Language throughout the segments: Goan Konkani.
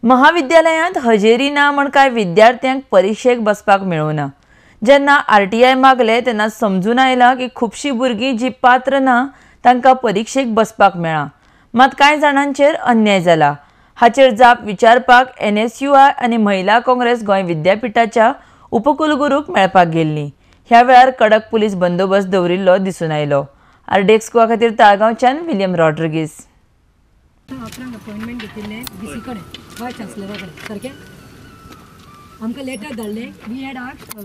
महाविद्यालयांत हजेरी ना म्हण कांय विद्यार्थ्यांक परिक्षेक बसपाक मेळूना। जेन्ना आरटीआय मागले तेन्ना समजून आयलां की खुबशीं भुरगीं जी पात्र ना तांकां परिक्षेक बसपाक मेळ्ळां, मात कांय जाणांचेर अन्याय जाला। हाचेर जाप विचारपाक एनएसयूआय आनी महिला काँग्रेस गोंय विद्यापीठाच्या उपकुलगुरूक मेळपाक गेल्ली। ह्या वेळार कडक पुलीस बंदोबस्त दवरिल्लो दिसून आयलो। आरडीएक्स गोवा खातीर ताळगांवच्यान विलियम रॉड्रिगीस। अपॉइंटमेंट घेतिल्लें व्ही सी कडेन, वायस चान्सलरा कडेन सारकें आमकां लेटर धाडलें। We had asked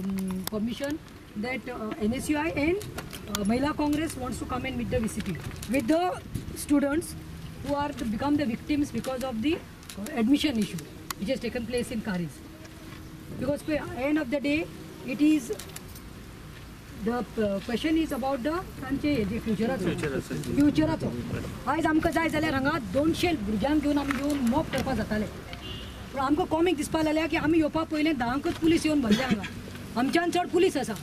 permission that NSUI and Mahila Congress wants to come and meet the V C P with the students who are to become the victims because of the admission issue which has taken place in Karis. Because end of the day it is the question is about the तांचे हेजे फ्युचराचो। आयज आमकां जाय जाल्यार हांगा 200 भुरग्यांक घेवन आमी येवन मॉब करपाक जाताले, पूण आमकां कॉमीक दिसपाक लागल्या की आमी येवपा पयलें 10ंकच पुलीस येवन भरले हांगा, आमच्यान चड पुलीस आसा।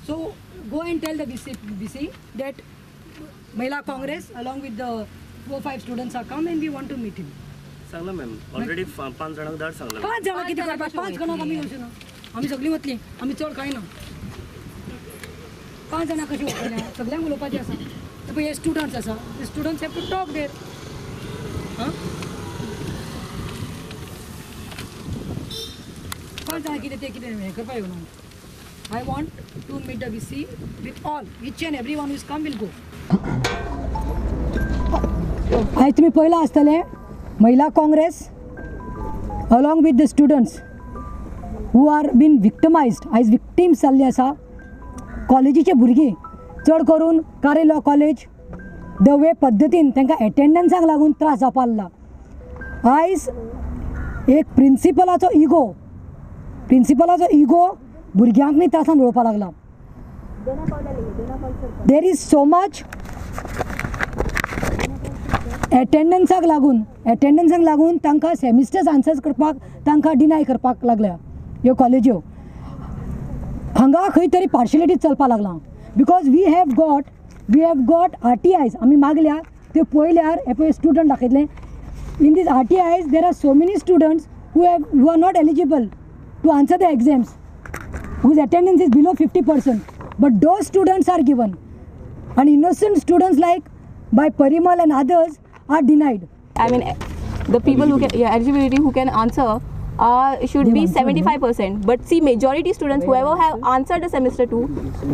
So go and tell the V C that Mahila Congress along with the 4-5 students are come and we want to meet him. सांगला मॅम, ऑलरेडी 5 जाणांक धाड सांगला। 5 जाणां कितें करपाक? 5 जाणांक आमी येवचे ना, आमी सगळीं वतलीं, आमी चड कांय ना। 5 जाणां कशीं वतलीं? सगळ्यांक उलोवपाचें आसा। पळय हे स्टुडंट्स आसा, students have to talk there. आं, 5 जाणां कितें तें कितें हें करपाक येवना। I want to meet the VC with all, each and every one who is come will go. आयज तुमी पळयलां आसतलें, Mahila Congress along with the students who are been victimised, आयज विक्टिम्स जाल्ली आसा कॉलेजीचे भुरगीं, चड करून कारे लॉ कॉलेज the way पद्दतीन तांकां एटेंडन्साक लागून त्रास जावपाक लागला। आयज एक प्रिंसिपलाचो इगो, प्रिंसिपलाचो इगो भुरग्यांक न्ही त्रासान उडोवपाक लागला। There is so much एटेंडन्साक लागून, एटेंडन्साक लागून तांकां सेमिस्टर्स आन्सर्स करपाक तांकां डिनाय करपाक लागल्या ह्यो कॉलेज्यो। हांगा खंय तरी पार्शलिटी चलपाक लागलां, because we have got R T Is आमी मागल्या त्यो पळयल्यार हे पळय स्टुडंट दाखयतले। In these R T Is there are so many students who are not eligible to answer the exams, whose attendance is below 50%, but those students are given, and innocent students like by Parimal and others are denied. I mean, the people who can, yeah, eligibility who can answer should be 75%. But see, majority students whoever have answered the semester 2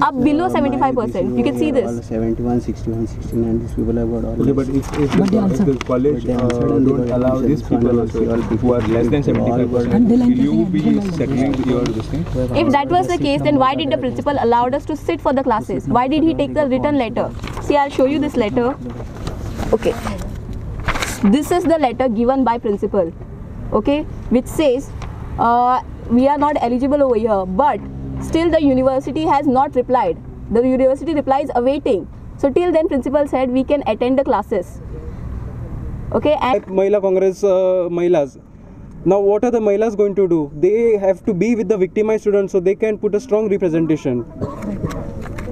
are below 75%. You can see this. 71, 61, 69. These people have got all. Okay, but if the college don't allow these people also who are less than 75%, will you be settling your this thing? If that was the case, then why did the principal allowed us to sit for the classes? Why did he take the written letter? See, I'll show you this letter. Okay, this is the letter given by principal, okay, which says we are not eligible over here, but still the university has not replied. The university reply is awaiting. So till then principal said we can attend the classes. Okay, and Mahila Congress Mahilas. Now what are the Mahilas going to do? They have to be with the victimized students so they can put a strong representation.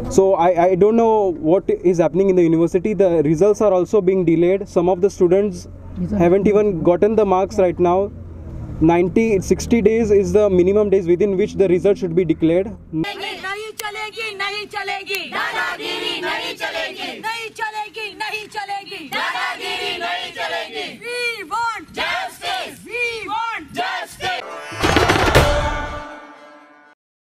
So I don't know what is happening in the university. The results are also being delayed. Some of the students haven't even gotten the marks right now. 60 days is the minimum days within which the result should be declared. नहीं चलेगी, नहीं चलेगी, दादागिरी नहीं चलेगी।